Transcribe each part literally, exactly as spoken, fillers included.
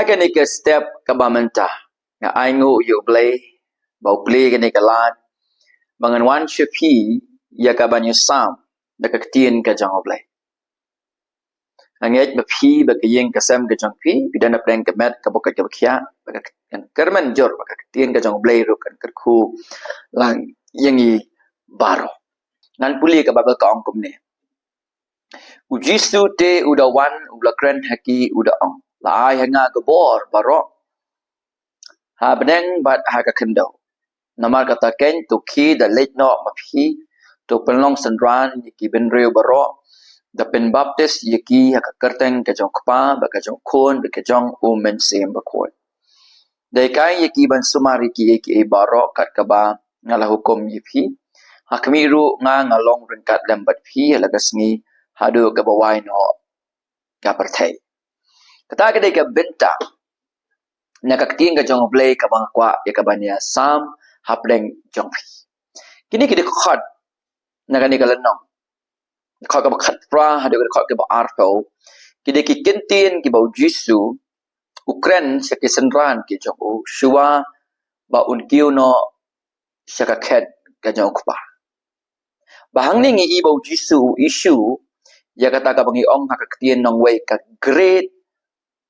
Ha kane ka step kaba mynta, nga ainguh ïa U Blei ba u plie kane ka lad ba ngan wan sha phi ïa kaban ïasam da ka ktien ka jong U Blei. Nga ngeit ba phi, ba ka ïing ka sem ka jong phi, phi don hapdeng ka met kaba koit kaba khiah, ba ka, kan kyrmen jur ba ka ktien ka jong U Blei ruh kan kyrkhu lang ïa ngi baroh. Ngan pule ka Baibl, ka ong kumne: U Jisu te u da wan, u la kren ha ki, u da ong: La ai ha nga ka bor baroh ha bneng bad ha ka khyndew. Namar kata keiñ, to khie da leit noh ma phi, to pynlong synran ïa ki bynriew baroh, da pynbaptis ïa ki ha ka kyrteng ka jong U Kpa bad ka jong U Khun bad ka jong U Mynsiem Bakhuid. Da hikai ïa ki ban sumar ïa kiei kiei baroh kat kaba nga la hukum ïa phi. Ha khmih ruh, nga, nga long ryngkat lem bad phi ïa la ka sngi haduh kaba wai noh ka pyrthei. Kata ka dei ka bynta na ka ktien ka jong U Blei kaba nga kwah ïa kaban ïasam hapdeng jong phi. Kine ki dkhot na kane ka lynnong, dkhot kaba khatphra haduh ka dkhot kaba arphew, ki dei ki kyntien kiba U Jisu u kren sha ki synran ki jong u shuwa ba un kiew noh sha ka khet ka jong U Kpa. Ba hangne ngi i ba U Jisu u issue ïa kata kaba ngi ong ha ka ktien nongwei ka Great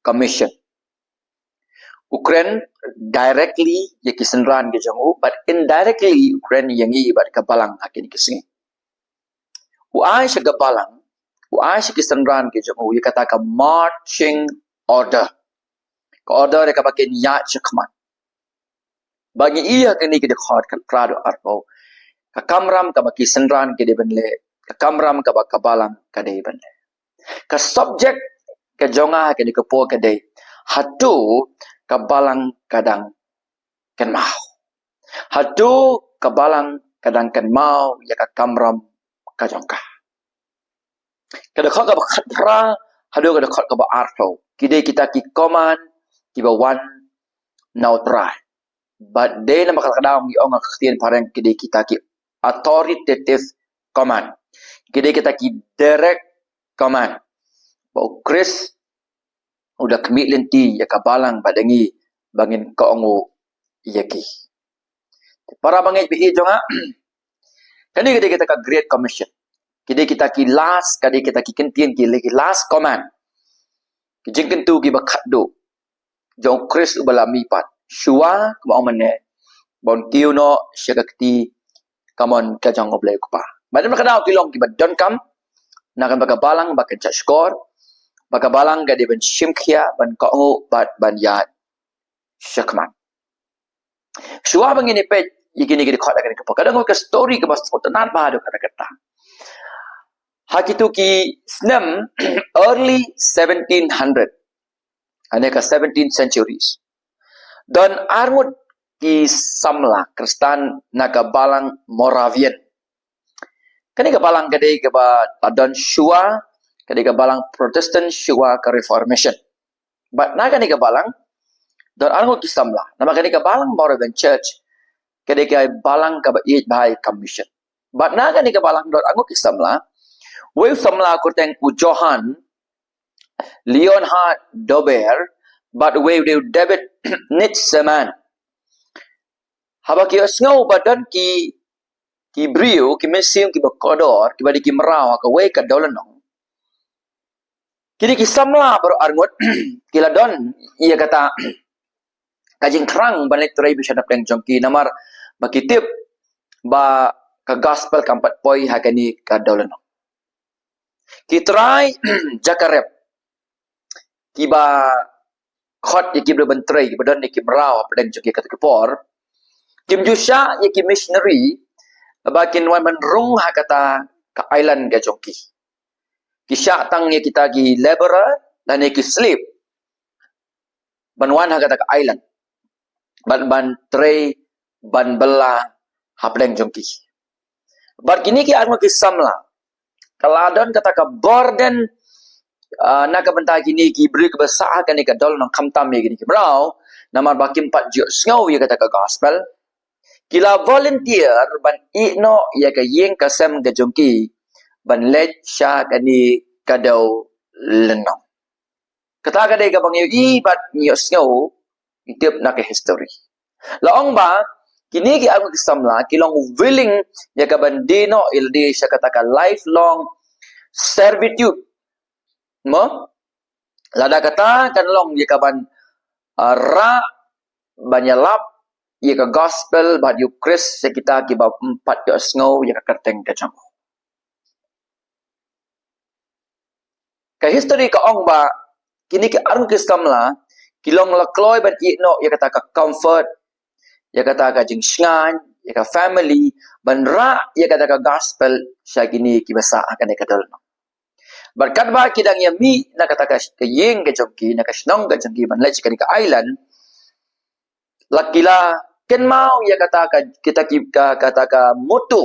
Commission. U kren directly ïa ki synran ki jong u, but indirectly u kren ïa ngi bad ka balang ha kine ki sngi. U ai sha ka balang, u ai sha ki synran ki jong u ïa kata ka marching order. Ka order ïa kaba kin ïaid shakhmat. Ba ngi i ha kine ki dkhot khatphra haduh arphew, ka kamram kaba ki synran ki dei ban leh, ka kamram kaba ka balang ka dei ban leh. Ka subject ka jong nga ha kane ka por ka dei: Hato ka balang ka dang kynmaw? Hato ka balang ka dang kynmaw ïa ka kamram ka jong ka? Ka dkhot kaba khatphra haduh ka dkhot kaba arphew, ki dei kita ki command kiba wan na U Trai. Bad dei namar kata ka daw ngi ong ha ka ktien phareng, ki dei kita ki authoritative command. Ki dei kita ki direct command ba U Khrist u da khmih lynti ïa ka balang bad ïa ngi ba ngin kohnguh ïa ki. Para bangeit ba ïeit jong nga, kane ka dei kita ka Great Commission. Ki dei kita ki last, ka dei kita ki kyntien, ki lei ki last command, ki jingkyntu kiba khatduh jong U Khrist uba la mihpat, shuwa, kumba ong mynne, ba un kiew noh sha ka kti kamon ka jong U Blei U Kpa. Bad namar kata ka daw ki long kiba donkam, namar ba ka balang ba kan shahshkor, ba ka balang ka dei ban shim khia, ban kohnguh bad ban ïaid shakhmat. Shuwa ba ngin ïa peit ïa kine ki dkhot ha kane ka por, ka don ka story kaba sngewtynnat bha haduh katta katta. Ha kito ki snem early seventeen hundred, ha kane ka seventeenth centuries, don arngut ki samla Khristan na ka balang Moravian. Kane ka balang ka dei kaba la don shuwa, ka dei ka balang Protestant shuwa ka Reformation. Bad na kane ka balang don arngut ki samla. Namar kane ka balang Moravian Church ka dei ka balang kaba ïeit bha ïa ka mission. Bad na kane ka balang don arngut ki samla. Wei u samla kyrteng u Johann Leonhard Dober bad wei u dei u David Nitzerman. Haba ki ïohsngew ba don ki, ki briew, ki mynsiem kiba kordor, kiba dei ki mraw ha kawei ka dewlynnong, kine ki samla baroh arngut ki la don ïa kata ka jingthrang ban leit trei mission hapdeng jong ki, namar ba ki tip ba ka gospel kam pat poi ha kane ka dewlynnong. Ki trai jaka rep, kiba khot ïa ki briew ban trei, kiba don ïa ki mraw hapdeng jong ki ha kato ka por, kim ju shah ïa ki missionary ba kin wan ban rung ha kata ka island ka jong ki. Ki shah tang ïa kita ki laborer lane ki slave ban wan ha kata ka island bad ban trei, ban bylla hapdeng jong ki. Bad kine ki arngut ki samla, ka la don kata ka burden, ah, na ka bynta kine ki briew kiba sah ha kane ka dewlynnong, khamtam ïa kine ki mraw, namar ba kim pat ju ïohsngew ïa kata ka gospel. Ki la volunteer ban ïeh noh ïa ka ïing ka sem ka jong ki ban leit sha kane ka dewlynnong. Kata ka dei kaba ngi ïohi bad ngi ïohsngew, ngi tip na ka history. La ong ba kine ki arngut ki samla ki long willing ïa ka ban die noh ïa lade sha kata ka lifelong servitude. Mo? Lada kata kan long ïa ka ban, ah, rah ban ïalap ïa ka gospel bad ïa u Khrist sha kita kiba ym pat ïohsngew ïa ka kyrteng ka jong u. Ka history ka ong ba kine ki arngut ki samla ki long la kloi ban ïeh noh ïa kata ka comfort, ïa kata ka jingshngaiñ, ïa ka family, ban rah ïa kata ka gospel sha kine kiba sah ha kane ka dol. Bad katba ki dang ïa mih na kata ka, ka ïing ka jong ki, na ka shnong ka jong ki, ban leit sha kane ka island, la ki la kynmaw ïa kata ka, kita ki, ka, kata ka motto,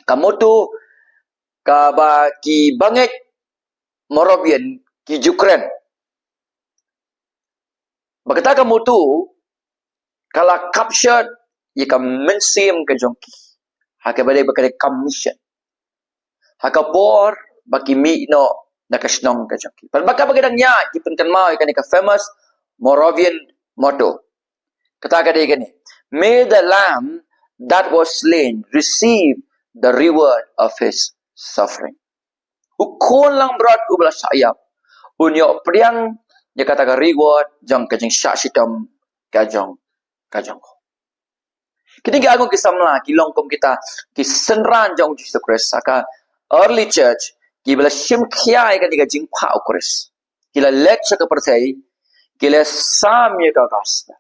ka motto kaba ki bangeit Moravian ki ju kren. Ba kata ka motto ka la capture ïa ka mynsiem ka jong ki ha kaba dei ba ka dei ka mission, ha ka por ba ki mih noh na ka shnong ka jong ki. Bad ba kaba ki dang ïaid ki pynkynmaw ïa kane ka famous Moravian motto. Kata ka dei kane: "May the lamb that was slain receive the reward of his suffering." U khun langbrot uba la shah ïap un ïoh pdiang ïa kata ka reward jong ka jingshah shitom ka jong, ka jong u. Kine ki arngut ki samla ki long kum kita ki synran jong u Jisu Khrist ha ka early church, kiba la shim khia ïa kane ka jingphah u Khrist. Ki la leit sha ka pyrthei, ki la sam ïa ka gospel.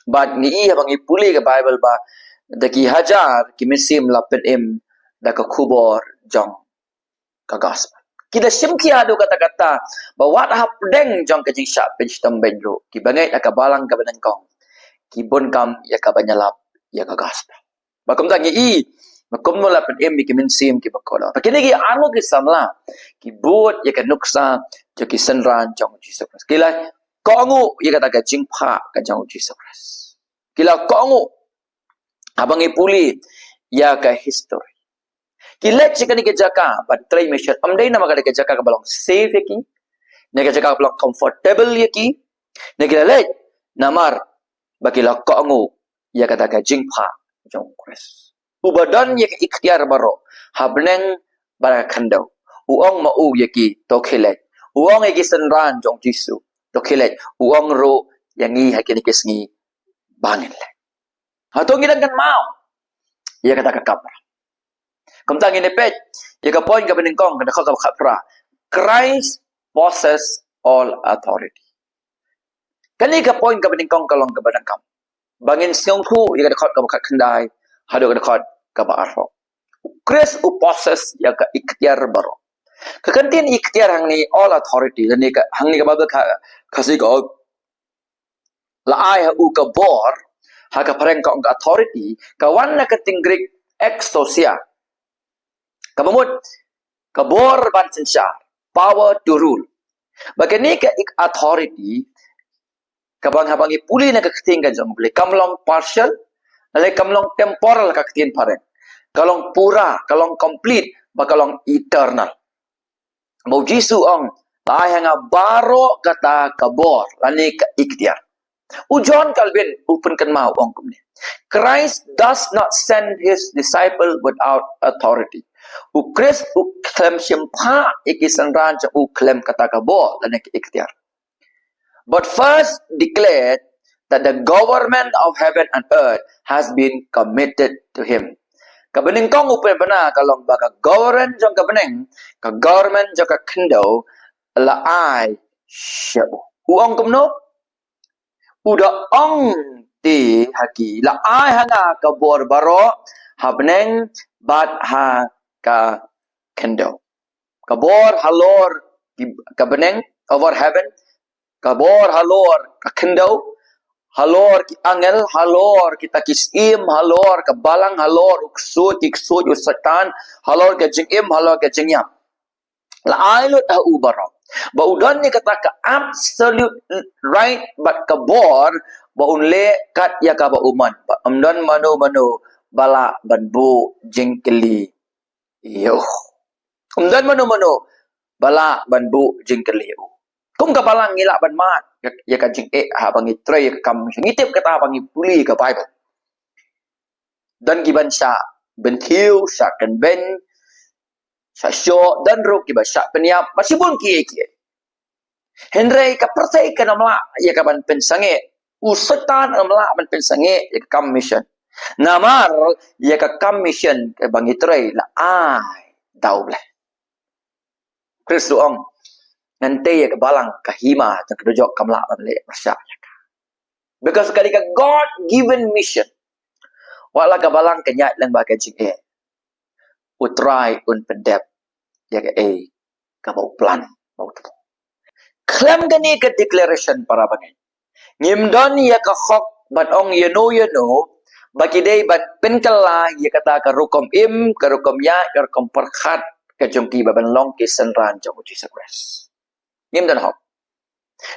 Bad ngi ïohi haba ngi pule ka Bible ba da ki hajar ki mynsiem la pynim da ka khubor jong ka gospel. Ki da shim khia haduh katta katta ba wat hapdeng jong ka jingshah pynshitom bad ruh ki bangeit ha ka balang kaba nyngkong ki bun kam ïa ka ban ïalap ïa ka gospel. Ba kumta ngi ïohi ba kumno la pynim ïa ki mynsiem kiba kordor. Ba kine ki arngut ki samla ki bud ïa ka nuksa jong ki synran jong u Jisu Khrist. Ki la kohnguh ïa kata ka jingphah ka jong u Jisu Khrist. Ki la kohnguh haba ngi pule ïa ka history. Ki leit sha kane ka jaka ban trei mission. Ym dei namar ka dei ka jaka kaba long safe ïa ki, ne ka jaka kaba long comfortable ïa ki, ne ki la leit namar ba ki la kohnguh ïa kata ka jingphah jong u Khrist, uba don ïa ka iktiar baroh ha bneng bad ha ka khyndew. U ong ma u ïa ki, to khie leit. U ong ïa ki synran jong u Jisu, to khie leit. U ong ruh ïa ngi ha kine ki sngi, ba ngin leit. Hato ngi dang kynmaw ïa kata ka kamram? Kumta ngin ïa peit ïa ka point kaba nyngkong, ka dkhot kaba khatphra: Christ possess all authority. Kane ka point kaba nyngkong ka long kaba donkam ba ngin sngewthuh ïa ka dkhot kaba khatkhyndai haduh ka dkhot kaba arphew. U Khrist u possess ïa ka iktiar baroh. Ka kyntien iktiar hangne, all authority, lane ka, hangne ka Bible ka, ka Khasi ka ong, la ai ha u ka bor, ha ka phareng ka ong ka authority, ka wan na ka ktien Greek exousia, kaba mut ka bor ban synshar, power to rule. Ba kane ka ik-, authority, kaba haba ngi pule na ka ktien ka jong U Blei, kam long partial, lane kam long temporal ka ktien phareng. Ka long pura, ka long complete, ba ka long eternal. Ba u Jisu u ong, la ai ha nga baroh kata ka bor lane ka iktiar. U John Calvin u pynkynmaw, u ong kumne: Christ does not send his disciple without authority. U Khrist u khlem shim phah ïa ki synran jong u khlem kata ka bor lane ka iktiar. But first declared that the government of heaven and earth has been committed to him. Kaba nyngkong u pynbna ka long ba ka government jong ka bneng, ka government jong ka khyndew, la ai sha u. U ong kumno? U da ong te ha ki, la ai ha nga ka bor baroh ha bneng bad ha ka khyndew. Ka bor halor ki, ka bneng, over heaven, ka bor halor ka khyndew, halor ki angel, halor kita ki syiem, halor ka balang, halor u ksuid ki ksuid, u Soitan, halor ka jingim, halor ka jingïap. La ai lut ha u baroh. Ba u don ïa kata ka absolute right bad ka bor ba un leh kat ïa kaba u mon. Ba ym don mano mano ba lah ban buh jingkylli ïa u. Ym don mano mano ba lah ban buh jingkylli ïa u. Kum ka balang ngi lah ban mad ïa ka jingeh haba ngi trei ïa ka kam mission. Ngi tip kata haba ngi pule ïa ka Baibl. Don kiban shah bynthiew, shah kynbeiñ, shah shoh, don ruh kiba shah pynïap, bad shibun kiei kiei. Hynrei ka pyrthei kan ym lah ïa ka ban pynsangeh. U Soitan ym lah ban pynsangeh ïa ka kam mission. Namar ïa ka kam mission kaba ngi trei la ai da U Blei. Khrist u ong, ngan tei ïa ka balang, ka hima jong ka dujok kam lah ban leh pyrshah ïa ka. Because ka dei ka God given mission. Wat la ka balang ka ñiah lyngba ka jingeh, U Trai un pyndep ïa kaei kaba u plan ba u tip. Khlem kane ka declaration, para bangeit, ngim don ïa ka hok ban ong ïano ïano ba ki dei ban pynkylla ïa kata ka rukom im, ka rukom ïaid, ka rukom pyrkhat ka jong ki ba ban long ki synran jong U Jisu Khrist. Ngim don hok.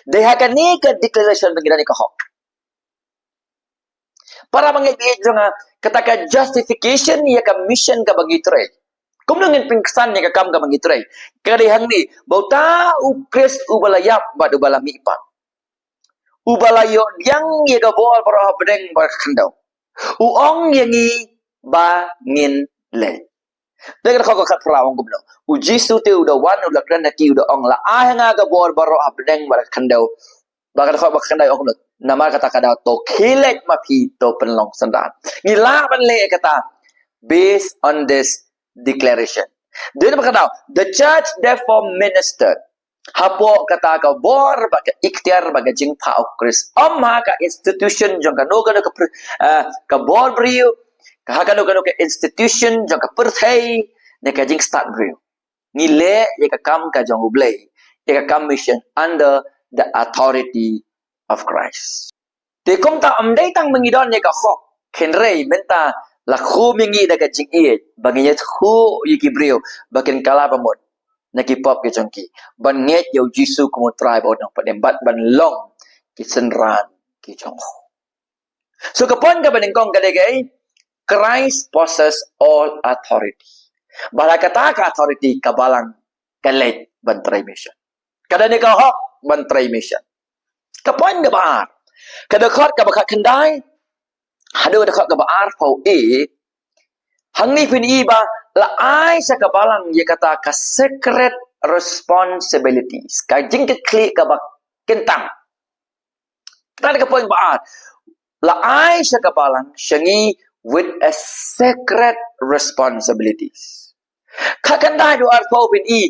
Dei ha kane ka declaration ba ngi don ïa ka hok. Para bangeit, baieit jong nga, kata ka justification ïa ka mission kaba ngi trei. Kumno ngin pynksan ïa ka kam kaba ngi trei? Ka dei hangne, ba uta U Khrist uba la ïap bad uba la mihpat, uba la ïoh diang ïa ka bor baroh hapdeng bad ka khyndew, u ong ïa ngi ba ngin leit. Te ka dkhot ka khatphra u ong kumno? U Jisu te u da wan, u da kren ha ki, u da ong, la ai ha nga ka bor baroh hapdeng bad ka khyndew. Bad ka dkhot ba khatkhyndai u ong kumno? Namar kata ka daw to khie leit ma phi, to pynlong synran. Ngi lah ban leh kata based on this declaration. Dei namar ka daw, the church therefore ministered. Hapoh kata ka bor bad ka iktiar bad ka jingpha U Khrist. Ym ha ka institution jong kano kano ka pr-, eh, ka bor briew, ka ha kano kano ka institution jong ka pyrthei, ne ka jingstad briew. Ngi leh ïa ka kam ka jong U Blei, ïa ka kam mission under the authority of Christ. Te kumta ym dei tang ba ngi don ïa ka hok, hynrei mynta la khum ïa ngi da ka jingïeit ba ngin ïathuh ïa ki briew ba kin kylla ba mut na ki pop ki jong ki, ban ngeit ïa U Jisu kum U Trai bad U Nongpynim, bad ban long ki synran ki jong u. So ka point kaba nyngkong ka dei kaei? Christ possess all authority. Bad ha kata ka authority ka balang ka leit ban trei mission. Ka don ïa ka hok ban trei mission. Ka point kaba ar, ka dkhot kaba khatkhyndai haduh ka dkhot kaba arphew A, hangne phin i ba la ai sha ka balang ïa kata ka sacred responsibilities, ka jingkitkhlieh kaba kyntang. Kata ka point ba ar, la ai sha ka balang sha ngi with a sacred responsibilities. Khatkhyndai haduh arphew phin i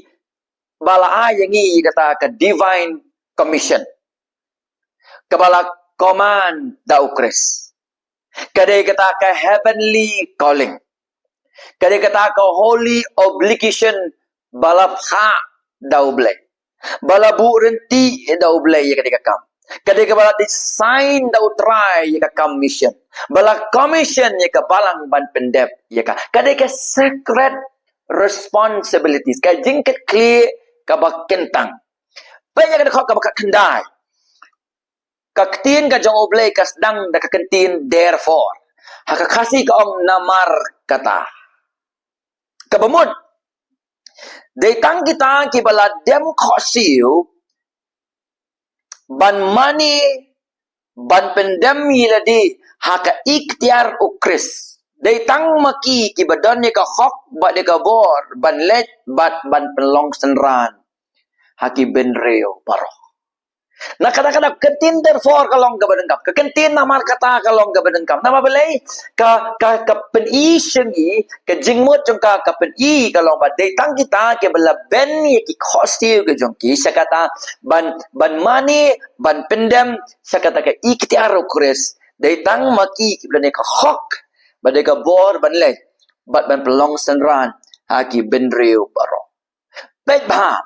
ba la ai ïa ngi kata ka divine commission, kaba la command da U Khrist. Ka dei kata ka heavenly calling. Ka dei kata ka holy obligation ba la phah da U Blei, ba la buh ryntih da U Blei ïa kane ka kam. Ka dei kaba la design da U Trai ïa ka kam mission, ba la commission ïa ka balang ban pyndep ïa ka. Ka dei ka sacred responsibilities, ka jingkitkhlieh kaba kyntang. Peit ïa ka dkhot kaba khatkhyndai. Ka ktien ka jong U Blei ka sdang da ka kyntien therefore. Ha ka Khasi ka ong namar kata. Kaba mut, dei tang kita kiba la dem khohsiew ban mane, ban pyndem ïa lade ha ka iktiar U Khrist. Dei tang ma ki kiba don ïa ka hok bad ïa ka bor ban leit bad ban pynlong synran ha ki bynriew baroh. Na kata ka daw ka kyntien therefore ka long kaba donkam, ka kyntien namar kata ka long kaba donkam. Namar balei? Ka, ka, ka pyni sha ngi, ka jingmut jong ka, ka pyni ka long ba dei tang kita kiba la ben ïa ki khohsiew ki jong ki sha kata ban, ban mane, ban pyndem sha kata ka iktiar U Khrist. Dei tang ma ki kiba don ïa ka hok bad ïa ka bor ban leit bad ban pynlong synran ha ki bynriew baroh. Peit bha.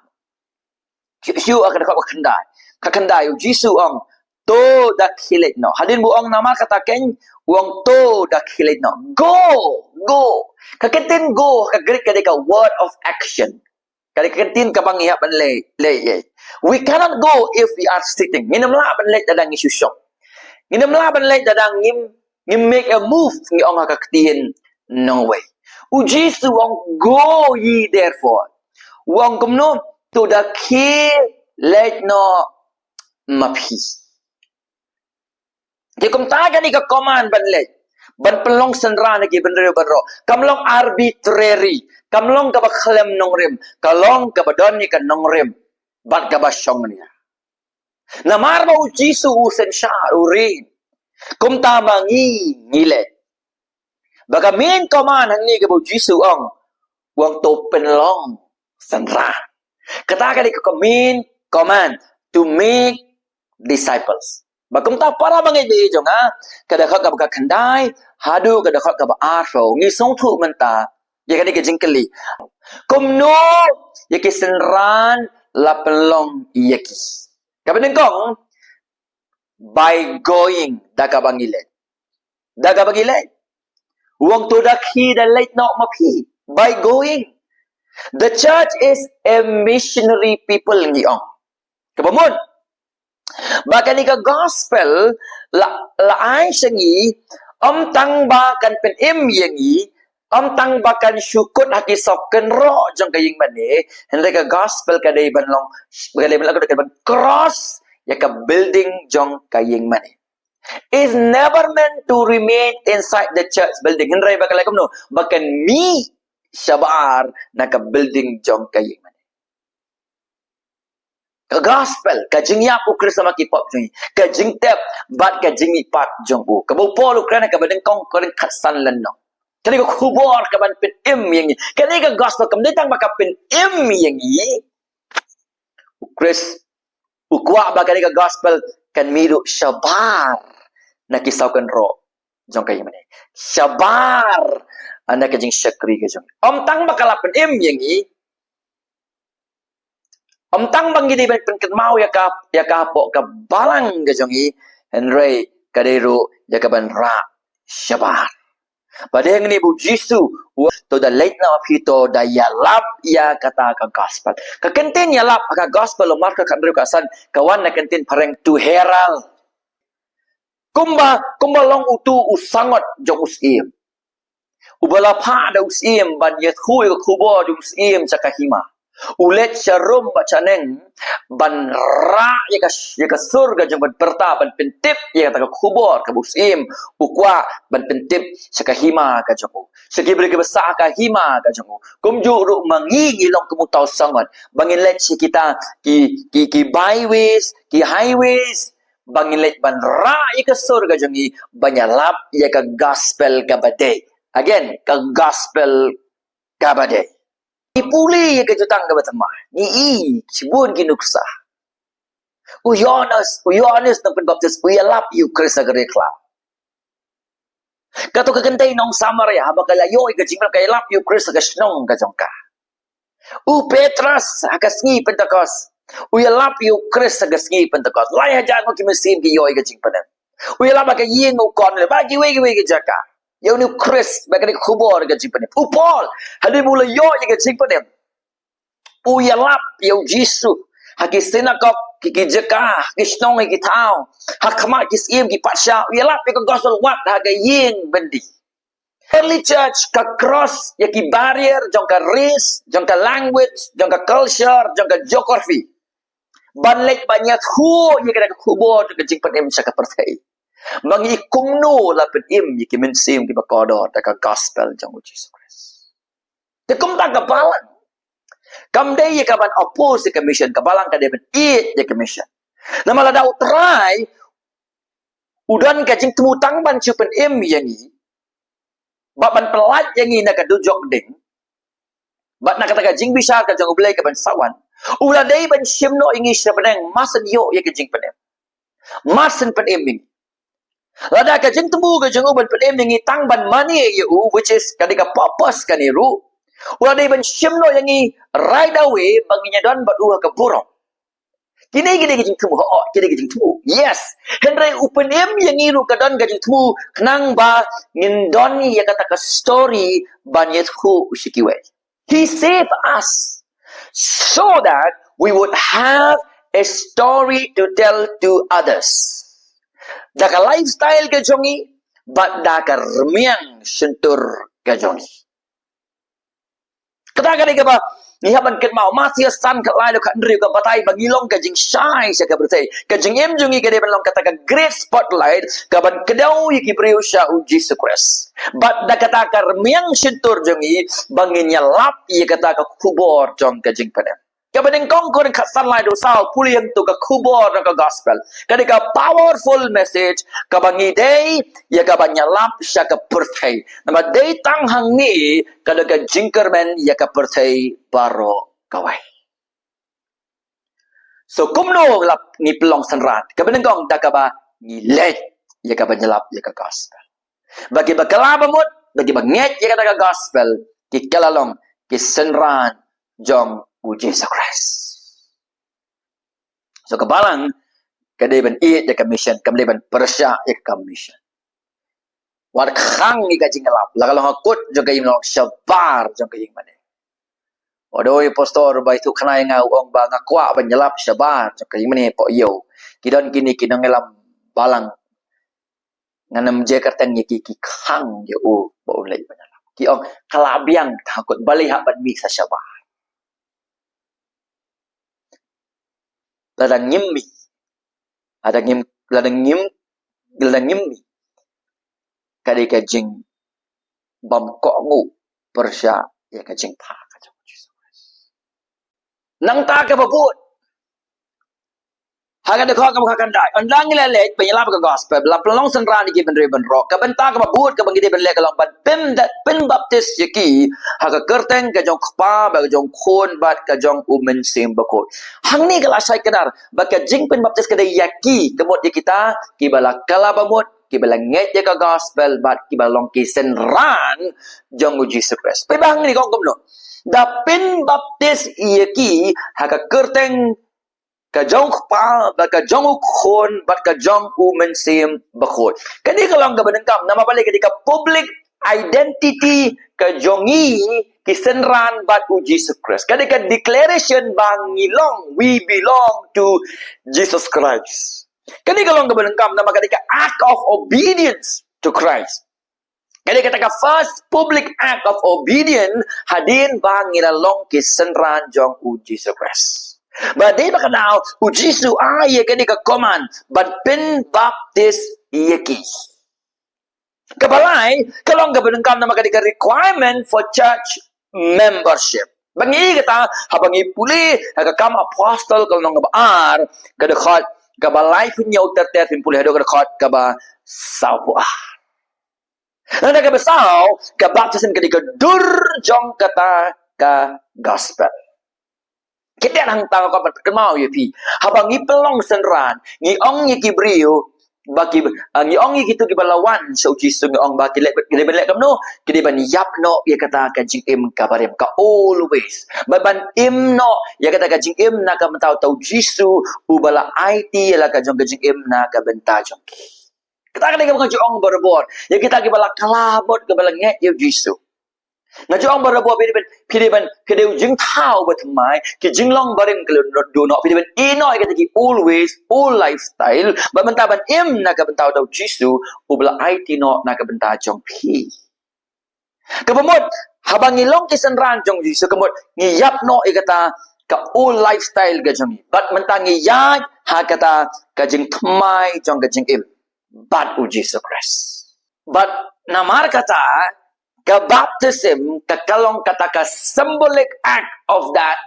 Shu, shu, ha ka dkhot ba khatkhyndai. Khatkhyndai, U Jisu u ong, to da khie leit noh. Hadien ba u ong namar kata keiñ, u ong to da khie leit noh. Go, go. Ka kyntien go ha ka Greek ka dei ka word of action. Ka dei ka kyntien kaba ngi hap ban leh, leh, leh. We cannot go if we are sitting. Ngin ym lah ban leit lada ngi shu shong. Ngin ym lah ban leit lada ngim, ngim make a move, ngi ong ha ka ktien nongwei. U Jisu u ong, go ye therefore. U ong kumno? to da khie leit noh ma phi. Te kumta kane ka command ban leit, ban pynlong synran ha ki briew baroh, kam long arbitrary, kam long kaba khlem nongrim, ka long kaba don ïa ka nongrim bad kaba shongnia. Namar ba u Jisu u synshar, u ring. Kumta ma ngi ngi leit. Ba ka main command hangne kaba u Jisu u ong, u ong to pynlong synran. Kata ka dei ka main command, to make disciples. Ba kumta para bangeit jong nga, ka dkhot kaba khyndai haduh ka dkhot kaba arphew, ngi sngewthuh mynta ïa kane ka jingkylli. Kumno ïa ki synran la pynlong ïa ki? Kaba nyngkong, by going, da kaba ngi leit. Da kaba ngi leit. U ong to da khie da leit noh ma phi. By going. The church is a missionary people, ngi ong. Kaba mut, ba kane ka gospel la, la ai sha ngi, ym tang ba kan pynim ïa ngi, ym tang ba kan shu kut ha ki saw kynroh jong ka ïingmane, hynrei ka gospel ka dei ban long, ka dei ban long, ka dei ban cross ïa ka building jong ka ïingmane. Is never meant to remain inside the church building. Hynrei ba ka leh kumno, ba kan mih shabar na ka building jong ka ïingmane. Ka gospel, ka jingïap u Khrist namar ki pop jong ngi, ka jingtep bad ka jingmihpat jong u. Kaba u Paul u kren ha kaba nyngkong Korinth khatsan lynnong. Kane ka khubor kaban pynim ïa ngi. Kane ka gospel kam dei tang ba ka pynim ïa ngi. U Khrist u kwah ba kane ka gospel kan mih ruh shabar na ki saw kynroh jong ka ïingmane. Shabar na ka jingshakri ka jong ngi. Ym tang ba ka la pynim ïa ngi, ym tang ba ngi dei ban pynkynmaw ïa ka, ïa ka hapoh ka balang ka jong ngi, hynrei ka dei ruh ïa kaban rah shabar. Ba dei hangne ba u Jisu u ong to da leit noh ma phi, to da ïalap ïa kata ka gospel. Ka kyntien ïalap ha ka gospel u Markos khathynriew khatsan ka wan na ka kyntien phareng to herald. Kumba, kumba long uto u sangot jong u syiem, uba la phah da u syiem ban ïathuh ïa ka khubor jong u syiem sha ka hima. U leit sharum bad shaneng ban rah ïa ka, ïa ka sur ka jong u, ban pyrta, ban pyntip ïa kata ka khubor kaba u syiem u kwah ban pyntip sha ka hima ka jong u, sha ki briew kiba sah ha ka hima ka jong u. Kumjuh ruh ma ngi ngi long kum uta u sangot ba ngin leit sha kita ki, ki, ki byways, ki highways, ba ngin leit ban rah ïa ka sur ka jong ngi ban ïalap ïa ka gospel kaba dei. Again, ka gospel kaba dei. Ngi pule ïa ka Jutang kaba Thymmai, ngi i shibun ki nuksa. U Ïoannis, u Ïoannis Nongpynbaptis u ïalap ïa u Khrist ha ka riat khlaw. Kato ka kynthei nong Samaria haba ka la ïoh ïa ka jingpynim ka ïalap ïa u Khrist ha ka shnong ka jong ka. U Petros ha ka sngi Pentekost u ïalap ïa u Khrist ha ka sngi Pentekost. Lai hajar ngut ki mynsiem ki ïoh ïa ka jingpynim. U ïalap ha ka ïing u Kornelius bad kiwei kiwei ki jaka ïa une u Khrist, bad ka dei ka khubor ka jingpynim. U Paul hadien ba u la ïoh ïa ka jingpynim u ïalap ïa u Jisu ha ki synagog, ki, ki jaka, ha ki shnong, ha ki thaw, ha khmat ki syiem ki patsha, u ïalap ïa ka gospel wat ha ka ïing byndi. Early church ka cross ïa ki barrier jong ka race, jong ka language, jong ka culture, jong ka geography, ban leit ban ïathuh ïa ka khubor jong ka jingpynim sha ka pyrthei. Ma ngi kumno la pynim ïa ki mynsiem kiba kordor da ka gospel jong u Jisu Khrist. Te kumta ka balang kam dei ïa ka ban oppose ïa ka mission, ka balang ka dei ban ïeit ïa ka mission. Namar lada u Trai u don ka jingthmu tang ban shu pynim ïa ngi bad ban pyllait ïa ngi na ka dujok ding bad na kata ka jingbishar ka jong U Blei kaban sa wan, u la dei ban shim noh ïa ngi sha bneng, mar shen ïoh ïa ka jingpynim, mar shen pynim ïa ngi. Lada ka jingthmu ka jong u ban pynim ïa ngi tang ban mane ïa u, which is ka dei ka purpose kane ruh, u la dei ban shim noh ïa ngi right away ba ngin ïa don bad u ha ka burom. Kine ki dei ki jingthmu, hooid ki dei ki jingthmu, yes. Hynrei u pynim ïa ngi ruh ka don ka jingthmu khnang ba ngin don ïa kata ka story ban ïathuh sha kiwei. He saved us so that we would have a story to tell to others. Da ka lifestyle ka jong ngi bad da ka rmiang shyntur ka jong ngi. Kata ka dei kaba Ngi hap ban kynmaw, Mathaios san khatlai dkhot hynriew ka batai ba ngi long ka jingshai sha ka pyrthei. Ka jingim jong ngi ka dei ban long kata ka great spotlight kaban kdew ïa ki briew sha U Jisu Khrist. Bad da kata ka rmiang shyntur jong ngi ba ngin ïalap ïa kata ka khubor jong ka jingpynim. Kaba nyngkong Korinth khatsan lai dkhot saw, pule ïa kata ka khubor jong ka gospel. Ka dei ka powerful message kaba ngi dei ïa kaban ïalap sha ka pyrthei. Namar dei tang hangne ka dei ka jingkyrmen ïa ka pyrthei baroh kawei. So kumno la ngi pynlong synran? Kaba nyngkong da kaba ngi leit ïa kaban ïalap ïa ka gospel. Ba kiba kylla ba mut, ba kiba ngeit ïa kata ka gospel, ki kylla long ki synran jong U Jisu Khrist. So ka balang ka dei ban ïeit ïa ka mission, kam dei ban pyrshah ïa ka mission. Wat khang ïa ka jingïalap, la ka long ha kut jong ka ïing, long shabar jong ka ïing mane. Wadoi pastor ba ïathuh khana ïa nga, u ong ba nga kwah ban ïalap shabar jong ka ïing mane, pok ïew. Ki don kine ki nongïalam balang, ngan ym jia kyrteng ïa ki, ki khang ïa u ba un leit ban ïalap. Ki ong ka la biang tang ha kut, balei hap ban mih sa shabar. Lada ngim mih, lada ngim, lada ngim, lada ngim mih, ka dei ka jingbym kohnguh pyrshah ïa ka jingpha ka jong U Jisu Khrist. Nangta kaba bud, ha ka dkhot kaba khatkhyndai, ynda ngi la leit ban ïalap ka gospel, la pynlong synran ïa ki bynriew bynrok, ka bynta kaba bud kaba ngi dei ban leh ka long ban pyn, pynbaptis ïa ki ha ka kyrteng ka jong U Kpa bad ka jong U Khun bad ka jong U Mynsiem Bakhuid. Hangne ka la shai kdar ba ka jingpynbaptis ka dei ïa ki, ka mut ïa kita kiba la kylla ba mut, kiba la ngeit ïa ka gospel bad kiba long ki synran jong U Jisu Khrist. Phi ba hangne ka ong kumno? Da pynbaptis ïa ki ha ka kyrteng ka jong U Kpa bad ka jong U Khun bad ka jong U Mynsiem Bakhuid. Kane ka long kaba nyngkong, namar balei? Kane ka public identity ka jong ngi ki synran bad U Jisu Khrist. Kane ka declaration ba ngi long, we belong to Jesus Christ. Kane ka long kaba nyngkong, namar kane ka act of obedience to Christ. Kane kata ka first public act of obedience hadien ba ngi la long ki synran jong U Jisu Khrist. Bad dei ba ka dei U Jisu ai ïa kane ka command ban pynbaptis ïa ki. Kaba lai ka long kaba nyngkong, namar kane ka requirement for church membership. Ba ngi kata, haba ngi pule ha ka Kam Apostol ka lynnong kaba ar, ka dkhot kaba laiphew hynñiew ter ter, phin pule haduh ka dkhot kaba sawphew ar. Nangta kaba saw, ka baptism ka dei ka dur jong kata ka gospel. Kita nangta ka pat kynmaw ïa phi, haba ngi pynlong synran, ngi ong ïa ki briew ba ki, ah, ngi ong ïa kito kiba la wan sha U Jisu, ngi ong ba ki leh, ki dei ban leh kumno? Ki dei ban ïap noh ïa kata ka jingim kaba rim, ka old ways. Ban, ban im noh ïa kata ka jingim na ka bynta uta U Jisu uba la aiti ïa la ka jong ka jingim na ka bynta jong ki. Kata ka dei kaba nga ju ong barabor ïa kita kiba la kylla bad kiba la ngeit ïa U Jisu. Nga ju ong barabor, phi dei ban, phi dei ban, phi dei u jingthaw ba thymmai, ki jinglong barim ki la duh noh, phi dei ban ïeh noh ïa kita ki old ways, old lifestyle, bad mynta ban im na ka bynta uta U Jisu uba la aiti noh na ka bynta jong phi. Kaba mut, haba ngi long ki synran jong U Jisu, ka mut ngi ïap noh ïa kata ka old lifestyle ka jong ngi. Bad mynta ngi ïaid ha kata ka jingthymmai jong ka jingim bad U Jisu Khrist. Bad namar kata, ka baptism ka, ka long kata ka symbolic act of that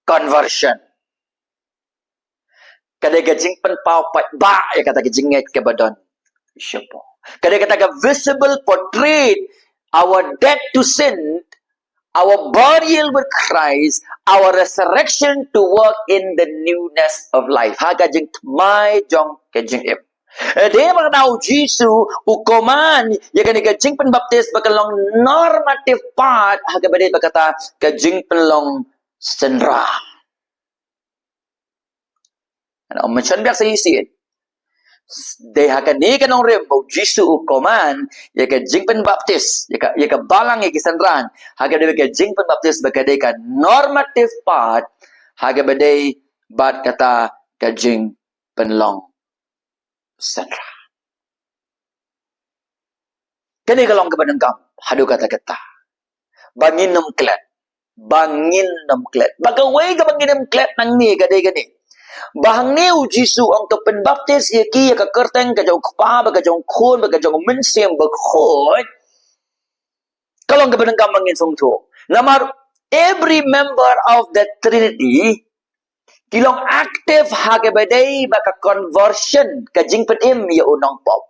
conversion. Ka dei ka jingpynpaw paidbah ïa kata ka jingngeit kaba don shapoh. Ka dei kata ka visible portrait, our death to sin, our burial with Christ, our resurrection to walk in the newness of life. Ha ka jingthymmai jong ka jingim. Eh, dei ba ka dei U Jisu u command ïa kane ka jingpynbaptis ba kan long normative part ha kaba dei ba kata ka jingpynlong synran. Ngan ym shon biang sa shisien. Dei ha kane ka nongrim ba U Jisu u command ïa ka jingpynbaptis, ïa ka, ïa ka balang, ïa ki synran ha kaba dei ka jingpynbaptis ba ka dei ka normative part ha kaba dei bad kata ka jingpynlong synran. Kane ka long kaba nyngkong haduh katta katta, ba ngin ym klet. ba ngin ym klet. Ba kawei kaba ngin ym klet nangne ka dei kane. Ba hangne u Jisu u ong to pynbaptis ïa ki ïa ka kyrteng ka jong u Kpa, bad ka jong u Khun, bad ka jong u Mynsiem Bakhuid. Ka long kaba donkam ba ngin sngewthuh. Namar every member of the Trinity ki long active ha kaba dei ba ka conversion, ka jingpynim ïa u nongpop.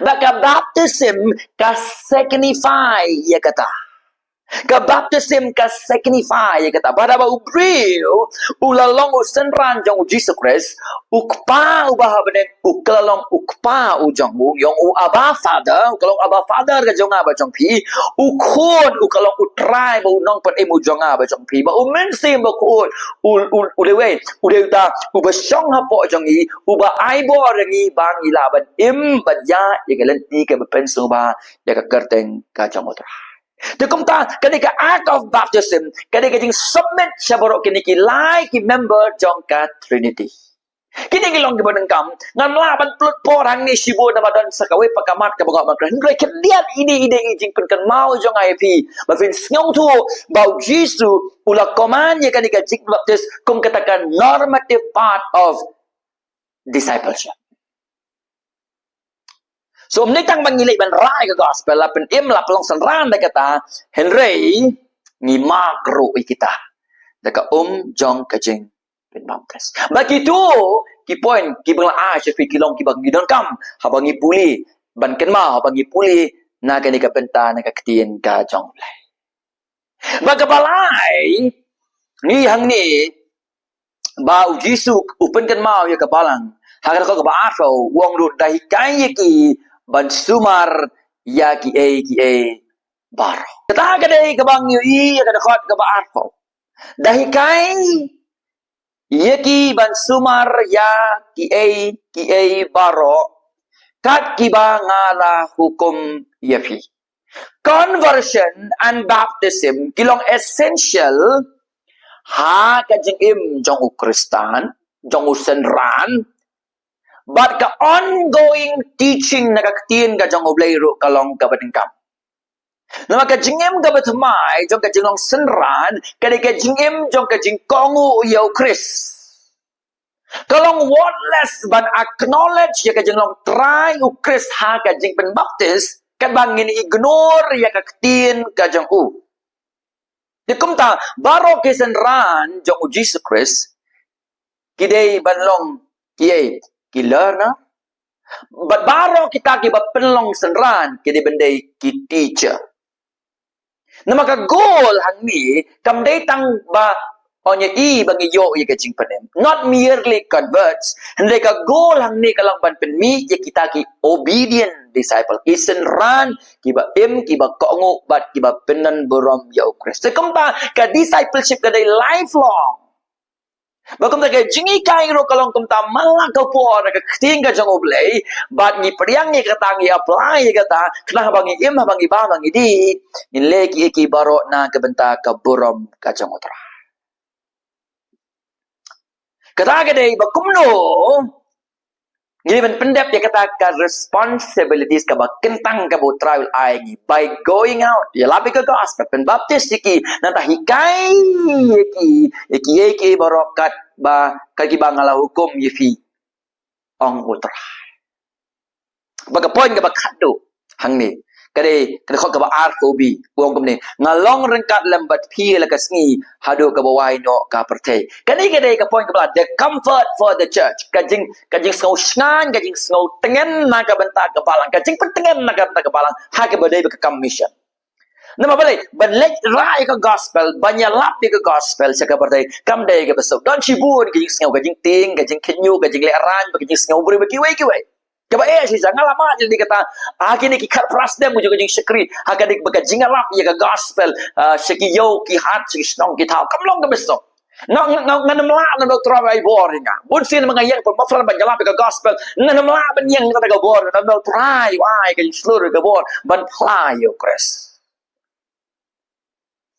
Ba ka baptism ka signify ïa kata. Ka baptism ka signify ïa kata. Ba haba u briew u la long u synran jong u Jisu Khrist, u Kpa uba ha bneng u ka la long u Kpa u jong u, u ong u Abba Father, u ka long Abba Father ka jong nga bad jong phi. U Khun u ka long u Trai bad u Nongpynim u jong nga bad jong phi. Bad u Mynsiem Bakhuid u, u, u dei uwei, u dei uta uba shong hapoh jong ngi, uba ai bor ïa ngi ba ngi lah ban im bad ïaid ïa ka lynti kaba pynsngewbha ïa ka kyrteng ka jong u Trai. Te kumta kane ka act of baptism ka dei ka jingsubmit sha baroh kine ki lai ki member jong ka Trinity. Kine ki long kiba donkam. Ngam lah ban pynlut por hangne shibun namar don sa kawei pat ka mat kaba ngan ban kren. Hynrei khyndiat ine ine i jingpynkynmaw jong nga ïa phi ba phin sngewthuh ba u Jisu u la command ïa kane ka jingbaptis kum kata ka normative part of discipleship. So ym dei tang ba ngi leit ban rai ka gospel, la pynim, la pynlong synran da kata, hynrei ngi mark ruh ïa kita da ka um jong ka jingpynbaptis. Bad kito ki point kiba nga la ai sha phi ki long kiba ngi donkam haba ngi pule, ban kynmaw haba ngi pule na kane ka bynta na ka ktien ka jong U Blei. Bad kaba lai, ngi hangne ba u Jisu u pynkynmaw ïa ka balang ha ka dkhot kaba arphew, u ong ruh da hikai ïa ki ban sumar ïa kiei kiei baroh. Kata ka dei kaba ngi ïohi ïa ka dkhot kaba arphew. Da hikai ïa ki ban sumar ïa kiei kiei baroh kat kiba nga la hukum ïa phi. Conversion and baptism ki long essential ha ka jingim jong u Khristan, jong u synran. Bad ka ongoing teaching na ka ktien ka jong U Blei ruh ka long kaba donkam. Namar ka jingim kaba thymmai jong ka jinglong synran ka dei ka jingim jong ka jingkohnguh ïa u Khrist. Ka long worthless ban acknowledge ïa ka jinglong Trai u Khrist ha ka jingpynbaptis, katba ngin ignore ïa ka ktien ka jong u. Te kumta baroh ki synran jong u Jisu Khrist ki dei ban long kiei, ki learner. Bad baroh kita kiba pynlong synran ki dei ban dei ki teacher. Namar ka goal hangne kam dei tang ba ong ïa i ba ngi ïoh ïa ka jingpynim, not merely converts. Hynrei ka goal hangne ka long ban pynmih ïa kita ki obedient disciple, ki synran kiba im, kiba kohnguh bad kiba pyndon burom ïa u Khrist. Te kumta ka discipleship ka dei lifelong. Bad kumta ka jinghikai ruh ka long kumta man la ka por na ka ktien ka jong U Blei, bad ngi pdiang ïa kata, ngi apply ïa kata, khnang haba ngi im, haba ngi bam, haba ngi dih, ngin leh kiei kiei baroh na ka bynta ka burom ka jong U Trai. Kata ka dei ba kumno ngi dei ban pyndep ïa kata ka responsibilities kaba kyntang kaba U Trai u la ai ngi by going out, ïalap ïa ka gospel, pynbaptis ïa ki, nangta hikai ïa ki ïa kiei kiei baroh katba, kat kiba nga la hukum ïa phi, ong U Trai. Bad ka point kaba khatduh hangne ka dei ka dkhot kaba arphew B, u ong kumne, nga long ryngkat lem bad phi la ka sngi haduh kaba wai noh ka pyrthei. Kane ka dei ka point kaba la, the comfort for the church, ka jing, ka jingsngew shngaiñ, ka jingsngew tngen na ka bynta ka balang, ka jingpyntngen na ka bynta ka balang ha kaba dei bad ka kam mission. Namar balei? Ban leit rah ïa ka gospel, ban ïalap ïa ka gospel sha ka pyrthei kam dei kaba suk. Don shibun ka jingsngew, ka jingtieng, ka jingkhynñiuh, ka jinglehraiñ, bad ka jingsngew briew bad kiwei kiwei. Kaba eh shisha nga la mad ïa kata, ha kine ki khatphra snem ka jong ka jingshakri, ha kane ba ka jingïalap ïa ka gospel, ah, sha ki ïew ki hat, sha ki shnong ki thaw, kam long kaba suk. Nga, nga, nga, ngan ym lah lada U Trai u ai bor ïa nga. Bun sien ma nga ïeng pynbaptis ban ïalap ïa ka gospel, ngan ym lah ban ïeng kata ka bor, lada U Trai u ai ka jingshlur ïa ka bor ban phla ïa u Khrist.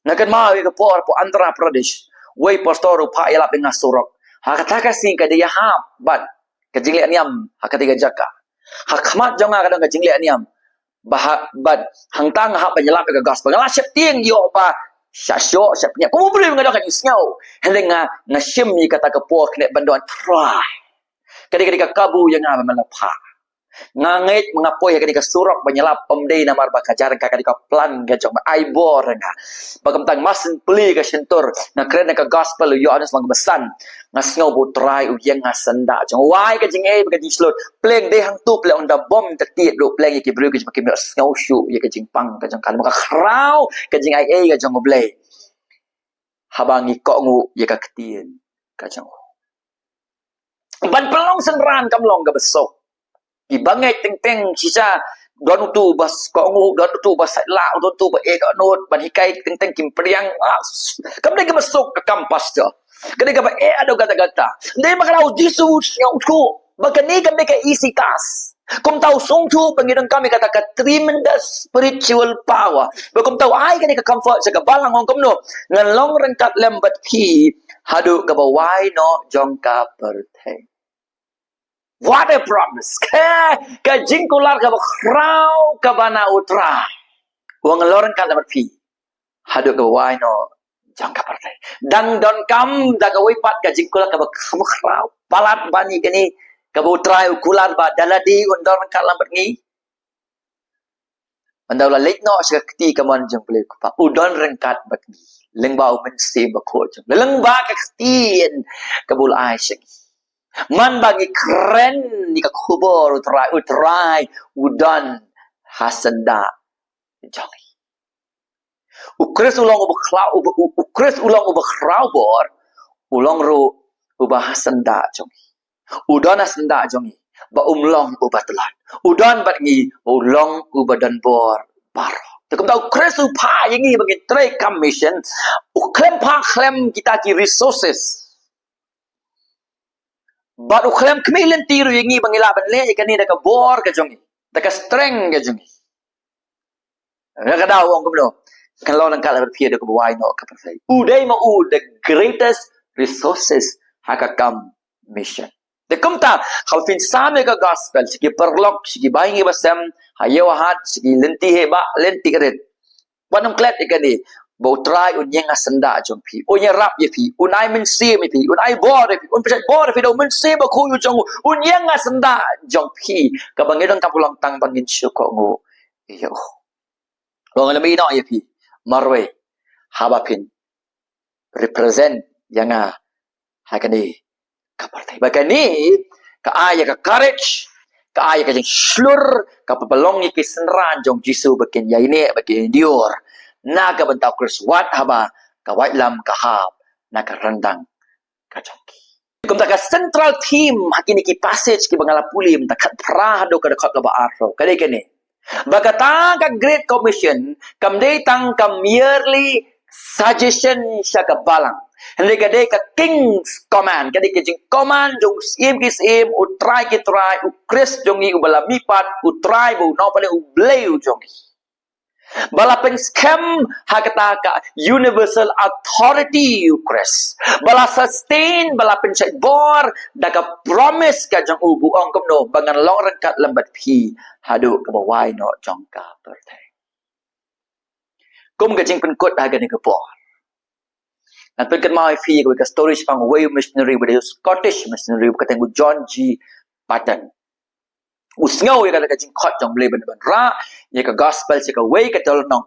Nga kynmaw ïa ka por hapoh Andhra Pradesh, uwei u pastor u phah ïalap ïa nga surok. Ha kata ka sngi ka dei ïahap bad ka jingleh niam ha kata ka jaka. Ha khmat jong nga ka don ka jingleh niam. Ba ha, bad hangta nga hap ban ïalap ïa ka gospel. Nga la sheptieng ïoh ba Sha shoh, sha pynïap. Kum u briew nga don ka jingsngew. Hynrei nga, nga shim ïa kata ka por kane ban don trai. Ka dei, ka dei ka kabu ïa nga ba man la pha. Nga ngeit ba nga poi ha kane ka surok ban ïalap, ym dei namar ba ka jar ka, ka dei ka plan ka jong ba ai bor nga. Ba kumta nga sngewplie ka shyntur, nga kren ka gospel u Ïoannis lynnong kaba san. Nga sngew ba u Trai u ïeng ha syndah jong. Wai ka jingaiei bad ka jingshlur. Pleng dei hangtu pleng, ynda bom te tied ruh pleng ïa ki briew ki jong ba kim ïohsngew shuh ïa ka jingpang ka jong ka. Namar ka khraw ka jingaiei ka jong U Blei. Haba ngi kohnguh ïa ka ktien ka jong u. Ban pynlong synran kam long kaba suk. Ki bangeit teng teng shisha, don utu ba kohnguh, don utu ba sait lah, don utu ba ïeh dohnud, ban hikai teng teng kim pdiang. Ah, kam dei kaba suk ka kam pastor. Ka dei kaba ïeh doh kata kata. Dei ma ka dei u Jisu u sngewthuh ba kane kam dei ka easy task. Kumta u sngewthuh ba ngi donkam ïa kata ka tremendous spiritual power. Ba kumta u ai kane ka comfort sha ka balang, ong kumno: Ngan long ryngkat lem bad phi haduh kaba wai noh jong ka pyrthei. What a promise! Ka, ka jingkular kaba khraw kaba na u Trai. Ong ngan long ryngkat lem bad phi haduh kaba wai noh jong ka pyrthei. Dang donkam da kawei pat ka jingkular kaba, kaba khraw. Palat ban ïa kane kaba u Trai u kular ba da lade un don ryngkat lem bad ngi. Ynda u la leit noh sha ka kti kamon jong U Blei u Kpa, u don ryngkat bad ngi lyngba u Mynsiem Bakhuid jong u, lyngba ka ktien kaba u la ai sha ngi. Man ba ngi kren ïa ka khubor u Trai, u Trai u don ha syndah jong ngi. U Khrist u long uba khraw, uba, u, u Khrist u long uba khraw bor, u long ruh uba ha syndah jong ngi. U don ha syndah jong ngi ba um long uba tlot. U don bad ngi, u long uba don bor baroh. Te kumta u Khrist u phah ïa ngi ba ngin trei kam mission. U khlem phah khlem kita ki resources. Bad u khlem khmih lynti ruh ïa ngi ba ngi lah ban leh ïa kane da ka bor ka jong ngi, da ka strength ka jong ngi. Nga ka dei u ong kumno: Ngan long ryngkat lem bad phi haduh kaba wai noh ka pyrthei. U dei ma u the greatest resources ha ka kam mission. Te kumta, haba phin sam ïa ka gospel sha ki paralok, sha ki bahaïing bahasem, ha ïew ha hat, sha ki lynti heh bah, lynti rit, wat nym klet ïa kane, ba u Trai un ïeng ha syndah jong phi, un ïarap ïa phi, un ai mynsiem ïa phi, un ai bor ïa phi, un pynshait bor ïa phi da u Mynsiem Bakhuid u jong u, un ïeng ha syndah jong phi. Kaba ngi donkam ka long tang ba ngin shu kohnguh ïa u. Long lem ïa phi marwei haba phin represent ïa nga ha kane ka pyrthei. Ba kane ka ai ïa ka courage, ka ai ïa ka jingshlur, kaba pynlong ïa ki synran jong Jisu ba kin ïaineh, ba kin endure na ka bynta u Khrist wat haba ka waitlam ka hap na ka ryndang ka jong ki. Kumta ka central theme ha kine ki passage kiba nga la pule mynta, khatphra haduh ka dkhot kaba arphew, ka dei kane: Ba kata ka Great Commission kam dei tang ka merely suggestion sha ka balang. Hynrei ka dei ka King's Command, ka dei ka jingcommand jong u Syiem ki syiem, u Trai ki trai, u Khrist jong ngi uba la mihpat, u Trai ba u nongpynim, u Blei u jong ngi. Ba la pynskhem ha kata ka universal authority u Khrist. Ba la sustain, ba la pynshait bor da ka promise ka jong u ba u ong kumno: Ba ngan long ryngkat lem bad phi haduh kaba wai noh jong ka pyrthei. Kum ka jingpynkut ha kane ka por, ngan pynkynmaw ïa phi ïa kawei ka story shaphang uwei u missionary, uba dei u Scottish missionary, uba kyrteng u John G. Paton. U sngew ïa kata ka jingkhot jong U Blei ban, ban rah ïa ka gospel sha kawei ka dewlynnong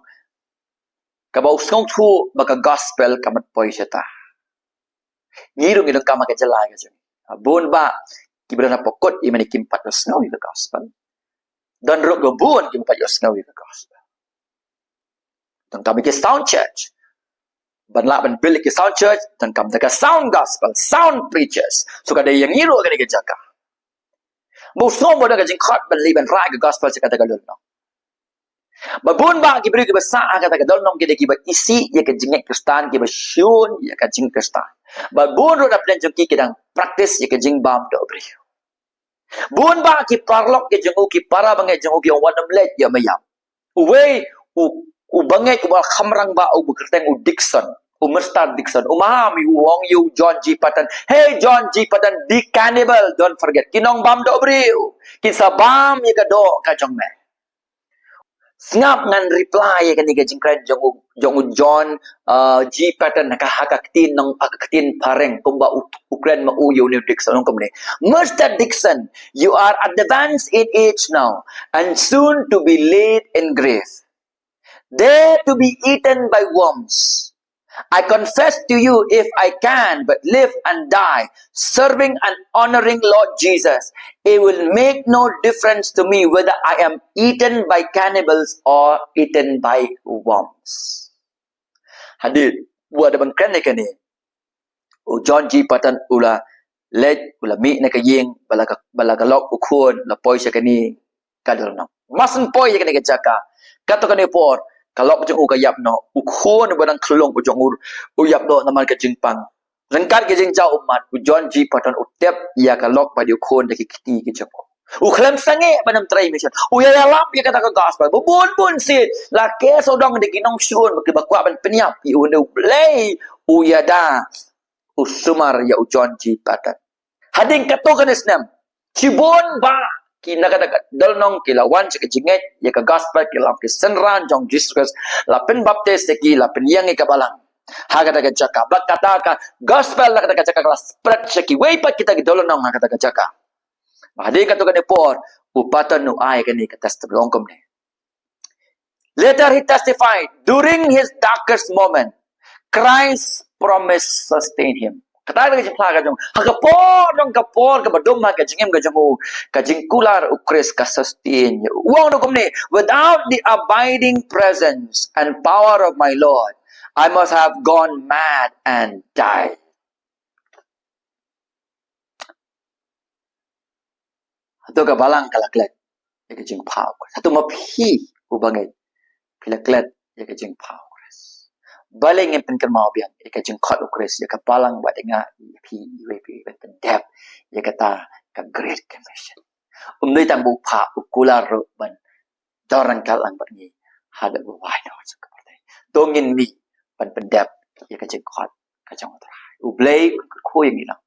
kaba u sngewthuh ba ka gospel kam pat poi shata. Ngi ruh ngi donkam ha ka jylla ka jong ngi, bun bah kiba don hapoh kut, ïa mane kim pat ïohsngew ïa ka gospel. Don ruh kiba bun kiba pat ïohsngew ïa ka gospel. Donkam ïa ki sound church. Ban lah ban build ïa ki sound church, donkam da ka sound gospel, sound preachers. So ka dei ïa ngi ruh ha kane ka jaka. Ba u sngew ba don ka jingkhot ban leit ban rah ïa ka gospel sha kata ka dewlynnong. Ba bun bah ki briew kiba sah ha kata ka dewlynnong ki dei kiba isih ïa ka jingngeit Khristan, kiba shun ïa ka jingngeit Khristan. Ba bun ruh na pdeng jong ki ki dang practice ïa ka jingbam dohbriew. Bun bah ki paralok ki jong u, ki para bangeit jong u, ki ong wat nym leit ïa ma ïap. Uwei u, u bangeit uba kham rangbah, uba kyrteng u Dixon, u Mister Dixon, u maham ïa u, u ong ïa u John G. Paton: Hey John G. Paton, the cannibal, don't forget. Ki nongbam dohbriew, kin sa bam ïa ka doh ka jong me. Sngap ngan reply ïa kane ka jingkren jong u, jong u John, uh, G. Paton ha ka, ha ka ktien nong, ha ka ktien phareng, kumba u, u kren ma u ïa une u Dickson, kumne. Mister Dickson, you are advanced in age now, and soon to be laid in grave, there to be eaten by worms. I confess to you, if I can but live and die serving and honoring Lord Jesus, it will make no difference to me whether I am eaten by cannibals or eaten by worms. Hadien ba u dang kren ïa kane, u John G. Paton u la leit, u la mih na ka ïing, ba la ka, ba la ka lok u khun, la poi sha kane ka dol nong. Mutton poi ïa kane ka jaka. Katto katne por, ka lok jong u ka ïap noh. U khun ba dang khlong u jong u, u ïap noh namar ka jingpang. Ryngkat ka jingjaw ummat, u John G. Paton u tep ïa ka lok bad ïa u khun da ki kti ki jong u. U khlem sangeh ban ym trei mission. U ïa ïalap ïa kata ka gospel. Ba bun bun sien, la ki sawdong da ki nongshun, ba ki ba kwah ban pynïap ïa une u Blei, u ïada, u sumar ïa u John G. Paton. Hadien katto katne snem, shibun bah ki na kata ka dol nong ki la wan sha ka jingngeit ïa ka gospel, ki la ki synran jong Jesus Christ, la pynbaptis ïa ki, la pynïeng ïa ka balang. Ha kata ka jaka, ba kata ka gospel na kata ka jaka ka la spread sha kiwei pat kita ki dol nong ha kata ka jaka. Hadien katto katne por, u Paton u ai kane ka testimony kumne. Later he testified, during his darkest moment, Christ's promise sustained him. Kata ka jingphla ka jong, ha ka por jong ka por kaba dum ha ka jingim ka jong u, ka jingkular u Khrist ka sustain ïa u. U ong kumne, without the abiding presence and power of my Lord, I must have gone mad and died. Hato ka balang ka la klet ïa ka jingpha u Khrist? Hato ma phi u bangeit phi la klet ïa ka jingpha u Khrist? Balei ngin pynkynmaw biang ïa ka jingkhot u Khrist ïa ka balang bad ïa nga, ïa phi, ïa phi, ban pyndep ïa kata ka Great Commission? Um dei tang ba u pha, u kular ruh ban don ryngkat lang bad ngi haduh ba wai noh sha ka pyrthei. To ngin mih ban pyndep ïa ka jingkhot ka jong U Trai. U Blei un kyrkhu ïa ngi lang.